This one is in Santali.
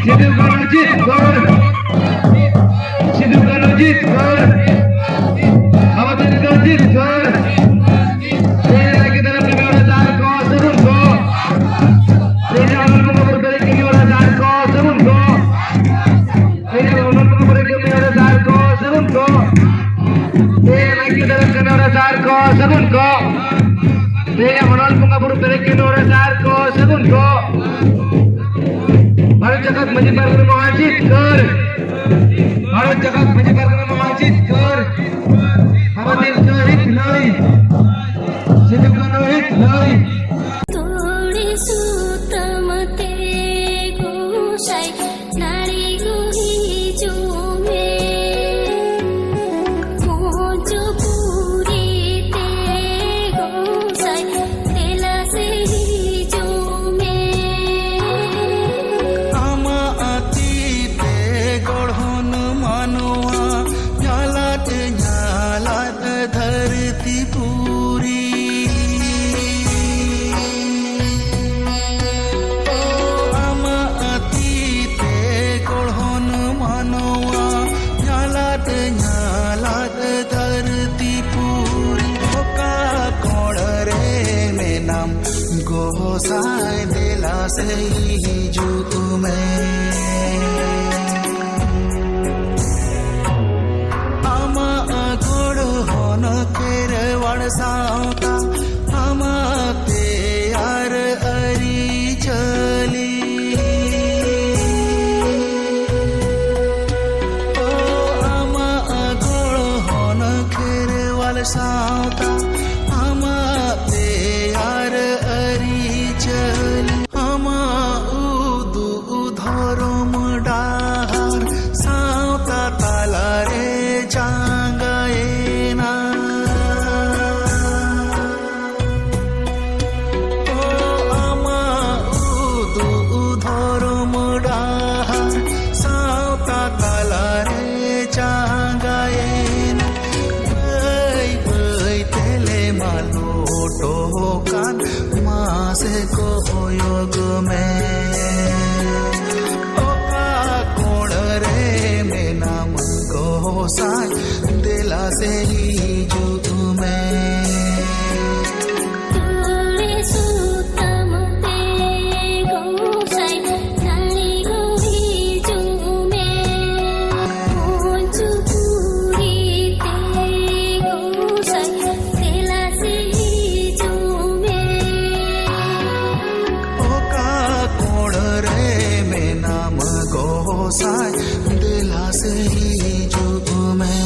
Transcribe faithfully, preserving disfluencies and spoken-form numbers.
ᱥᱤᱫᱩ ᱠᱟᱹᱱᱦᱩ ᱡᱤᱛᱠᱟᱹᱨ, ᱥᱤᱫᱩ ᱠᱟᱹᱱᱦᱩ ᱡᱤᱛᱠᱟᱹᱨ, ᱵᱟᱵᱟ ᱛᱤᱞᱠᱟᱹ ᱡᱤᱛᱠᱟᱹᱨ᱾ ᱛᱮᱦᱮᱧ ᱱᱟᱭᱠᱮ ᱫᱟᱨᱟᱢ ᱠᱟᱹᱢᱤ ᱦᱚᱨᱟ ᱥᱟᱨ ᱠᱚ ᱥᱟᱹᱜᱩᱱ ᱠᱚ᱾ ᱛᱮᱦᱮᱧ ᱚᱱᱚᱞ ᱵᱚᱸᱜᱟ ᱵᱩᱨᱩ ᱯᱮᱨᱮᱡ ᱠᱟᱹᱢᱤ ᱦᱚᱨᱟ ᱥᱟᱨ ᱠᱚ ᱥᱟᱹᱜᱩᱱ ᱠᱚ᱾ ᱛᱮᱦᱮᱧ ᱚᱱᱚᱞ ᱵᱚᱸᱜᱟ ᱯᱮᱨᱮᱡ ᱠᱟᱹᱢᱤ ᱦᱚᱨᱟ ᱥᱟᱨ ᱠᱚ ᱥᱟᱹᱜᱩᱱ ᱠᱚ᱾ ᱛᱮᱦᱮᱧ ᱱᱟᱭᱠᱮ ᱫᱟᱨᱟᱢ ᱠᱟᱹᱢᱤ ᱦᱚᱨᱟ ᱥᱟᱨ ᱠᱚ ᱥᱟᱹᱜᱩᱱ ᱠᱚ᱾ ᱛᱮᱦᱮᱧ ᱚᱱᱚᱞ ᱵᱚᱸᱜᱟ ᱵᱩᱨᱩ ᱯᱮᱨᱮᱡ ᱠᱟᱹᱢᱤ ᱦᱚᱨᱟ ᱥᱟᱨ ᱠᱚ ᱥᱟᱹᱜᱩᱱ ᱠᱚ᱾ ᱵᱷᱟᱨᱚᱛ ᱡᱟᱠᱟᱛ ᱢᱟᱹᱡᱷᱤ ᱯᱟᱨᱜᱟᱱᱟ ᱢᱚᱦᱟ ᱡᱤᱛᱠᱟᱹᱨ᱾ ᱵᱷᱟᱨᱚᱛ ᱡᱟᱠᱟᱛ ᱢᱟᱹᱡᱷᱤ ᱯᱟᱨᱜᱟᱱᱟ ᱢᱚᱦᱟ ᱡᱤᱛᱠᱟᱹᱨ᱾ ᱵᱟᱵᱟ ᱛᱤᱞᱠᱟᱹ ᱦᱤᱛ ᱞᱟᱹᱭ᱾ ᱥᱤᱫᱩ ᱠᱟᱹᱱᱦᱩ ᱦᱤᱛ ᱞᱟᱹᱭ᱾ ᱛᱩᱲᱤ ᱥᱩᱛᱟᱹᱢ ᱛᱮ ᱜᱚᱸᱥᱟᱭ ᱱᱟᱹᱲᱤ ᱠᱚ ᱦᱤᱡᱩᱜ ᱢᱮ᱾ ᱢᱚᱧᱪᱚᱯᱩᱨᱤ ᱛᱮ ᱜᱚᱸᱥᱟᱭ ᱫᱮᱞᱟ ᱥᱮ ᱦᱤᱡᱩᱜ ᱢᱮ᱾ ᱟᱢᱟᱜ ᱛᱤ ᱛᱮ ᱜᱚᱲᱦᱚᱱ ᱢᱟᱱᱣᱟ ᱧᱟᱞᱟᱫ ᱧᱟᱞᱟᱫ ᱫᱷᱟᱹᱨᱛᱤ ᱯᱩᱨᱤ᱾ ᱚ ᱟᱢᱟᱜ ᱛᱤ ᱛᱮ ᱜᱚᱲᱦᱚᱱ ᱢᱟᱱᱣᱟ ᱧᱟᱞᱟᱫ ᱧᱟᱞᱟᱫ ᱫᱷᱟᱹᱨᱛᱤ ᱯᱩᱨᱤ᱾ ᱚᱠᱟ ᱠᱚᱬ ᱨᱮ ᱢᱮᱱᱟᱢ ᱜᱚᱸᱥᱟᱭ ᱫᱮᱞᱟ ᱥᱮ ᱦᱤᱡᱩᱜ ᱢᱮ᱾ ᱟᱢᱟᱜ ᱜᱚᱲᱦᱚᱱ ᱠᱷᱮᱨᱣᱟᱲ ᱥᱟᱶᱛᱟ ᱟᱢᱟᱜ ᱛᱮᱭᱟᱨ ᱟᱹᱨᱤᱪᱟᱹᱞᱤ᱾ ᱚ ᱟᱢᱟᱜ ᱜᱚᱲᱦᱚᱱ ᱠᱷᱮᱨᱣᱟᱞ ᱥᱟᱶᱛᱟ ᱟᱢᱟᱜ ᱛᱮᱭᱟᱨ ᱟᱹᱨᱤᱪᱟᱹᱞᱤ᱾ ᱟᱢᱟᱜ ᱩᱫᱩᱜ ᱫᱷᱚᱨᱚᱢ ᱰᱟᱦᱟᱨ ᱥᱟᱶᱛᱟ ᱛᱟᱞᱟᱨᱮ ᱪᱟᱸᱜᱟᱭᱮᱱᱟ᱾ ᱚ ᱟᱢᱟᱜ ᱩᱫᱩᱜ ᱫᱷᱚᱨᱚᱢ ᱰᱟᱦᱟᱨ ᱥᱟᱶᱛᱟ ᱛᱟᱞᱟᱨᱮ ᱪᱟᱸᱜᱟᱭᱮᱱᱟ᱾ ᱵᱟᱹᱭ ᱵᱟᱹᱭ ᱛᱮᱞᱮ ᱢᱟᱞᱚᱴᱚᱜ ᱠᱟᱱ ᱢᱟᱥᱮ ᱠᱚᱭᱚᱜ ᱢᱮ᱾ ᱚ ᱥᱟᱭ ᱫᱮᱞᱟ ᱥᱮ ᱦᱤᱡᱩᱜ ᱢᱮ᱾ ᱛᱩᱲᱤ ᱥᱩᱛᱟᱹᱢ ᱛᱮ ᱜᱚᱸᱥᱟᱭ ᱱᱟᱹᱲᱤ ᱠᱚ ᱦᱤᱡᱩᱜ ᱢᱮ᱾ ᱯᱚᱧᱪᱚᱯᱩᱨᱤ ᱛᱮ ᱜᱚᱸᱥᱟᱭ ᱫᱮᱞᱟ ᱥᱮ ᱦᱤᱡᱩᱜ ᱢᱮ᱾ ᱚᱠᱟ ᱠᱚᱬ ᱨᱮ ᱢᱮᱱᱟᱢᱟ ᱜᱚᱸᱥᱟᱭ ᱫᱮᱞᱟ ᱥᱮ ᱦᱤᱡᱩᱜ ᱢᱮ᱾